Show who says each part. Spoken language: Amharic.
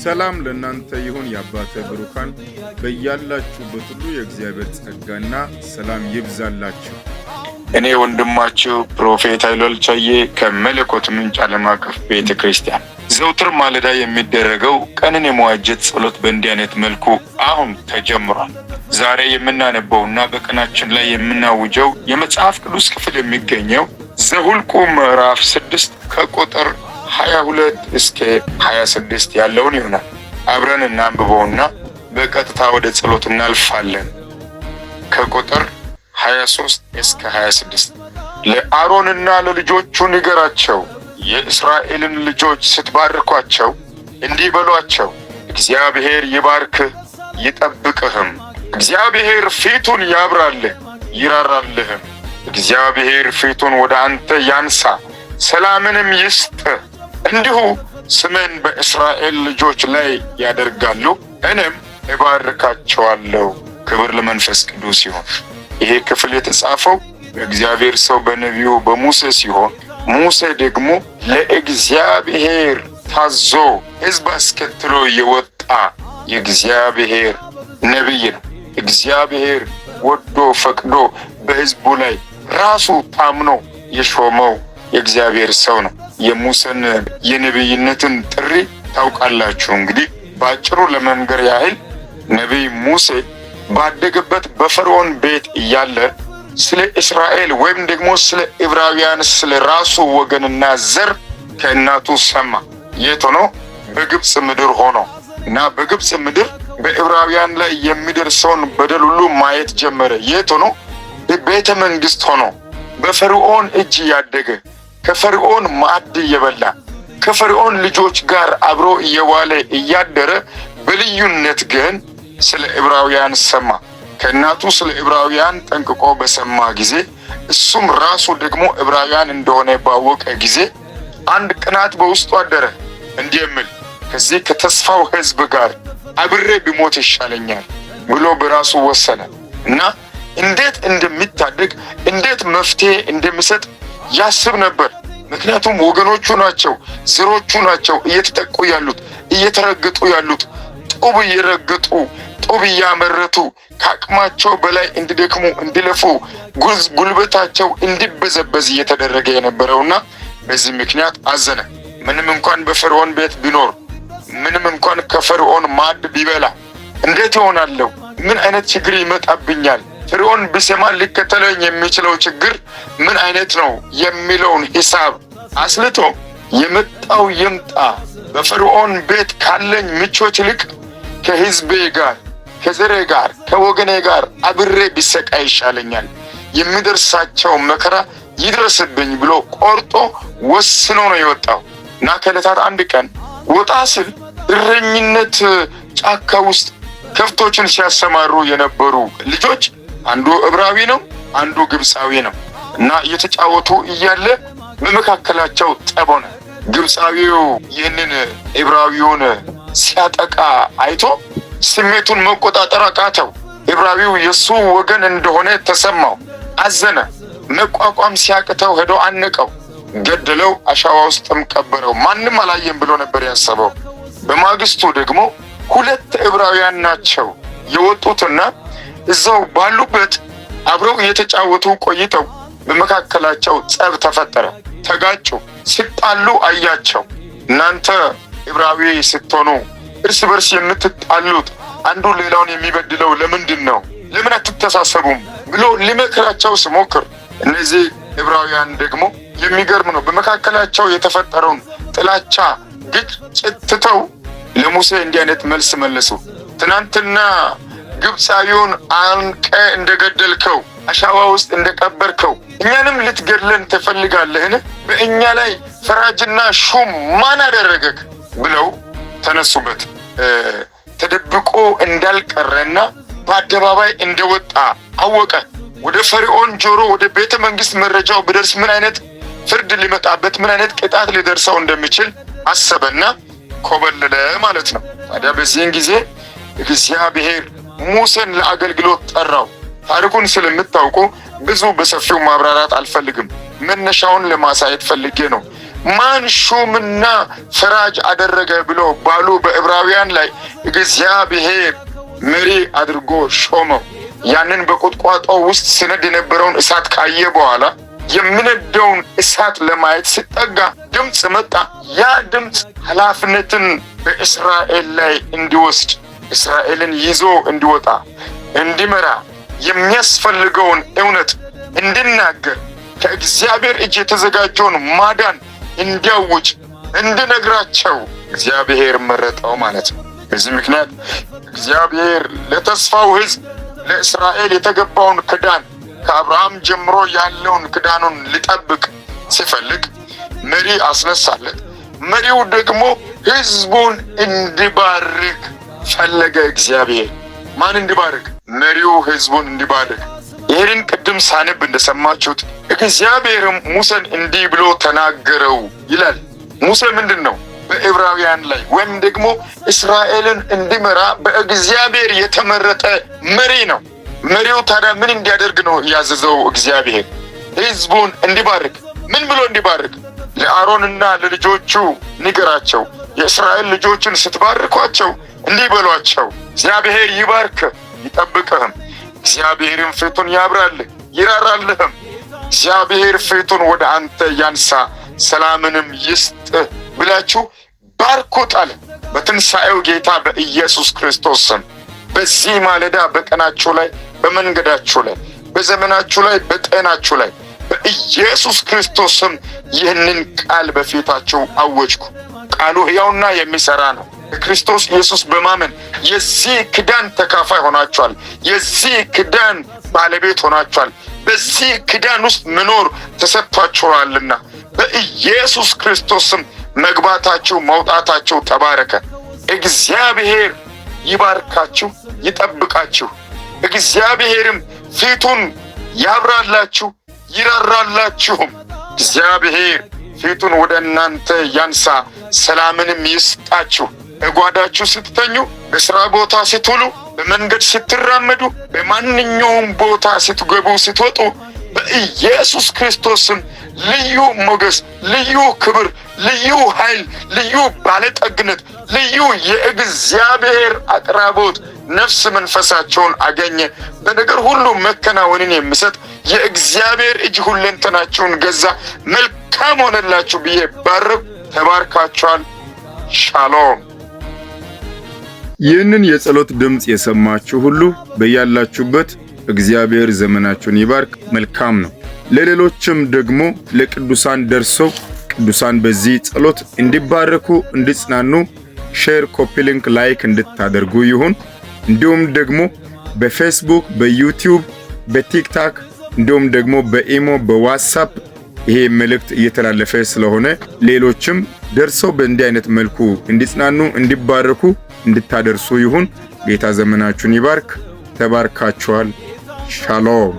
Speaker 1: ሰላም ለእናንተ ይሁን የአባተ ብሩካን፣ በያላችሁበት ሁሉ የእግዚአብሔር ጸጋና ሰላም ይብዛላችሁ።
Speaker 2: እኔ ወንድማችሁ Prophet ኃይሉ አልቻዬ ከመለኮት ምንጭ ዓለም አቀፍ ቤተ ክርስቲያን ዘውትር ማለዳ የሚደረገው ቀንን የመዋጀት ጸሎት በእንዲህ አይነት መልኩ አሁን ተጀምሯል። ዛሬ የምናነበውና በቀናችን ላይ የምናውጀው የመጽሐፍ ቅዱስ ክፍል የሚገኘው ዘሁልቁ ምዕራፍ 6 ከቁጥር 22 እስከ 26 ያለውን ይሆናል። አብረን እናንብበውና በቀጥታ ወደ ጸሎት እናልፋለን። ከቁጥር 23 እስከ 26 ለአሮንና ለልጆቹ ንገራቸው፣ የእስራኤልን ልጆች ስትባርኳቸው እንዲህ በሏቸው፣ እግዚአብሔር ይባርክህ ይጠብቅህም። እግዚአብሔር ፊቱን ያብራልህ ይራራልህም። እግዚአብሔር ፊቱን ወደ አንተ ያንሳ ሰላምንም ይስጥህ። እንዲሁ ስምን በእስራኤል ልጆች ላይ ያደርጋሉ፣ እኔም እባርካቸዋለሁ። ክብር ለመንፈስ ቅዱስ ይሁን። ይሄ ክፍል የተጻፈው በእግዚአብሔር ሰው በነቢዩ በሙሴ ሲሆን ሙሴ ደግሞ ለእግዚአብሔር ታዞ ሕዝብ አስከትሎ የወጣ የእግዚአብሔር ነቢይ ነው። እግዚአብሔር ወዶ ፈቅዶ በሕዝቡ ላይ ራሱ ታምኖ የሾመው የእግዚአብሔር ሰው ነው። የሙሴን የነቢይነትን ጥሪ ታውቃላችሁ። እንግዲህ በአጭሩ ለመንገር ያህል ነቢይ ሙሴ ባደገበት በፈርዖን ቤት እያለ ስለ እስራኤል ወይም ደግሞ ስለ ዕብራውያን ስለ ራሱ ወገንና ዘር ከእናቱ ሰማ። የት ሆኖ? በግብፅ ምድር ሆኖ እና በግብፅ ምድር በዕብራውያን ላይ የሚደርሰውን በደል ሁሉ ማየት ጀመረ። የት ሆኖ? ቤተ መንግስት ሆኖ በፈርዖን እጅ ያደገ፣ ከፈርዖን ማዕድ እየበላ፣ ከፈርዖን ልጆች ጋር አብሮ እየዋለ እያደረ፣ በልዩነት ግን ስለ ዕብራውያን ሰማ። ከእናቱ ስለ ዕብራውያን ጠንቅቆ በሰማ ጊዜ፣ እሱም ራሱ ደግሞ ዕብራውያን እንደሆነ ባወቀ ጊዜ አንድ ቅናት በውስጡ አደረ፣ እንዲህ የሚል ከዚህ ከተስፋው ሕዝብ ጋር አብሬ ብሞት ይሻለኛል ብሎ በራሱ ወሰነ እና እንዴት እንደሚታደግ፣ እንዴት መፍትሄ እንደሚሰጥ ያስብ ነበር። ምክንያቱም ወገኖቹ ናቸው፣ ዘሮቹ ናቸው እየተጠቁ ያሉት፣ እየተረገጡ ያሉት፣ ጡብ እየረገጡ፣ ጡብ እያመረቱ፣ ከአቅማቸው በላይ እንዲደክሙ፣ እንዲለፉ፣ ጉልበታቸው እንዲበዘበዝ እየተደረገ የነበረውና በዚህ ምክንያት አዘነ። ምንም እንኳን በፈርዖን ቤት ቢኖር፣ ምንም እንኳን ከፈርዖን ማዕድ ቢበላ፣ እንዴት ይሆናለሁ? ምን አይነት ችግር ይመጣብኛል? ፈርዖን ቢሰማ ሊከተለኝ የሚችለው ችግር ምን አይነት ነው የሚለውን ሂሳብ አስልቶ የመጣው ይምጣ፣ በፈርዖን ቤት ካለኝ ምቾት ይልቅ ከሕዝቤ ጋር፣ ከዘሬ ጋር፣ ከወገኔ ጋር አብሬ ቢሰቃይ ይሻለኛል፣ የሚደርሳቸው መከራ ይድረስብኝ ብሎ ቆርጦ ወስኖ ነው የወጣው እና ከዕለታት አንድ ቀን ወጣ ስል እረኝነት ጫካ ውስጥ ከብቶችን ሲያሰማሩ የነበሩ ልጆች አንዱ ዕብራዊ ነው፣ አንዱ ግብፃዊ ነው እና እየተጫወቱ እያለ በመካከላቸው ጠብ ሆነ። ግብፃዊው ይህንን ዕብራዊውን ሲያጠቃ አይቶ ስሜቱን መቆጣጠር አቃተው። ዕብራዊው የሱ ወገን እንደሆነ ተሰማው፣ አዘነ። መቋቋም ሲያቅተው ሄዶ አነቀው፣ ገደለው፣ አሸዋ ውስጥም ቀበረው። ማንም አላየም ብሎ ነበር ያሰበው። በማግስቱ ደግሞ ሁለት ዕብራውያን ናቸው የወጡትና እዛው ባሉበት አብረው እየተጫወቱ ቆይተው በመካከላቸው ጸብ ተፈጠረ። ተጋጩ። ሲጣሉ አያቸው። እናንተ ዕብራዊ ስትሆኑ እርስ በርስ የምትጣሉት፣ አንዱ ሌላውን የሚበድለው ለምንድን ነው? ለምን አትተሳሰቡም? ብሎ ሊመክራቸው ሲሞክር እነዚህ ዕብራውያን ደግሞ የሚገርም ነው። በመካከላቸው የተፈጠረውን ጥላቻ፣ ግጭት ትተው ለሙሴ እንዲህ አይነት መልስ መለሱ። ትናንትና ግብፃዊውን አንቀ እንደገደልከው፣ አሸዋ ውስጥ እንደቀበርከው እኛንም ልትገድለን ትፈልጋለህን? በእኛ ላይ ፈራጅና ሹም ማን አደረገክ? ብለው ተነሱበት። ተደብቆ እንዳልቀረና በአደባባይ እንደወጣ አወቀ። ወደ ፈርዖን ጆሮ፣ ወደ ቤተ መንግስት መረጃው ቢደርስ ምን አይነት ፍርድ ሊመጣበት፣ ምን አይነት ቅጣት ሊደርሰው እንደሚችል አሰበና ኮበለለ ማለት ነው። ታዲያ በዚህን ጊዜ እግዚአብሔር ሙሴን ለአገልግሎት ጠራው። ታሪኩን ስለምታውቁ ብዙ በሰፊው ማብራራት አልፈልግም። መነሻውን ለማሳየት ፈልጌ ነው። ማን ሹምና ፈራጅ አደረገ ብሎ ባሉ በዕብራውያን ላይ እግዚአብሔር መሪ አድርጎ ሾመው። ያንን በቁጥቋጦ ውስጥ ሲነድ የነበረውን እሳት ካየ በኋላ የሚነደውን እሳት ለማየት ሲጠጋ ድምፅ መጣ። ያ ድምፅ ኃላፊነትን በእስራኤል ላይ እንዲወስድ፣ እስራኤልን ይዞ እንዲወጣ፣ እንዲመራ፣ የሚያስፈልገውን እውነት እንዲናገር፣ ከእግዚአብሔር እጅ የተዘጋጀውን ማዳን እንዲያውጅ፣ እንዲነግራቸው እግዚአብሔር መረጠው ማለት ነው። በዚህ ምክንያት እግዚአብሔር ለተስፋው ሕዝብ ለእስራኤል የተገባውን ክዳን፣ ከአብርሃም ጀምሮ ያለውን ክዳኑን ሊጠብቅ ሲፈልግ መሪ አስነሳለት። መሪው ደግሞ ሕዝቡን እንዲባርክ ፈለገ። እግዚአብሔር ማን እንዲባርክ? መሪው ሕዝቡን እንዲባርክ። ይህንን ቅድም ሳንብ እንደሰማችሁት እግዚአብሔርም ሙሴን እንዲህ ብሎ ተናገረው ይላል። ሙሴ ምንድን ነው? በዕብራውያን ላይ ወይም ደግሞ እስራኤልን እንዲመራ በእግዚአብሔር የተመረጠ መሪ ነው። መሪው ታዲያ ምን እንዲያደርግ ነው ያዘዘው እግዚአብሔር? ሕዝቡን እንዲባርክ። ምን ብሎ እንዲባርክ? ለአሮንና ለልጆቹ ንገራቸው፣ የእስራኤል ልጆችን ስትባርኳቸው እንዲህ በሏቸው፣ እግዚአብሔር ይባርክህ ይጠብቅህም፣ እግዚአብሔርም ፊቱን ያብራልህ ይራራልህም፣ እግዚአብሔር ፊቱን ወደ አንተ ያንሳ ሰላምንም ይስጥህ ብላችሁ ባርኩት አለ። በትንሣኤው ጌታ በኢየሱስ ክርስቶስ ስም በዚህ ማለዳ በቀናችሁ ላይ፣ በመንገዳችሁ ላይ፣ በዘመናችሁ ላይ፣ በጤናችሁ ላይ በኢየሱስ ክርስቶስ ስም ይህንን ቃል በፊታችሁ አወጅኩ። ቃሉ ሕያውና የሚሠራ ነው። በክርስቶስ ኢየሱስ በማመን የዚህ ክዳን ተካፋይ ሆናችኋል። የዚህ ክዳን ባለቤት ሆናችኋል። በዚህ ክዳን ውስጥ መኖር ተሰጥቷችኋልና በኢየሱስ ክርስቶስ ስም መግባታችሁ መውጣታችሁ ተባረከ። እግዚአብሔር ይባርካችሁ፣ ይጠብቃችሁ። እግዚአብሔርም ፊቱን ያብራላችሁ ይራራላችሁም። እግዚአብሔር ፊቱን ወደ እናንተ ያንሳ ሰላምንም ይስጣችሁ። በጓዳችሁ ስትተኙ፣ በስራ ቦታ ስትውሉ፣ በመንገድ ስትራመዱ፣ በማንኛውም ቦታ ስትገቡ ስትወጡ በኢየሱስ ክርስቶስ ስም ልዩ ሞገስ፣ ልዩ ክብር፣ ልዩ ኃይል፣ ልዩ ባለጠግነት፣ ልዩ የእግዚአብሔር አቅራቦት ነፍስ መንፈሳቸውን አገኘ። በነገር ሁሉ መከናወንን የሚሰጥ የእግዚአብሔር እጅ ሁለንተናቸውን ገዛ። መልካም ሆነላችሁ ብዬ ባረኩ። ተባርካችኋል። ሻሎም።
Speaker 1: ይህንን የጸሎት ድምፅ የሰማችሁ ሁሉ በያላችሁበት እግዚአብሔር ዘመናችሁን ይባርክ። መልካም ነው። ለሌሎችም ደግሞ ለቅዱሳን ደርሶ ቅዱሳን በዚህ ጸሎት እንዲባረኩ እንዲጽናኑ share፣ copy link፣ like እንድታደርጉ ይሁን። እንዲሁም ደግሞ በፌስቡክ፣ በዩቲዩብ፣ በቲክታክ እንዲሁም ደግሞ በኢሞ፣ በዋትስአፕ ይሄ መልእክት እየተላለፈ ስለሆነ ሌሎችም ደርሰው በእንዲህ አይነት መልኩ እንዲጽናኑ እንዲባረኩ እንድታደርሱ ይሁን። ጌታ ዘመናችሁን ይባርክ። ተባርካችኋል። ሻሎም።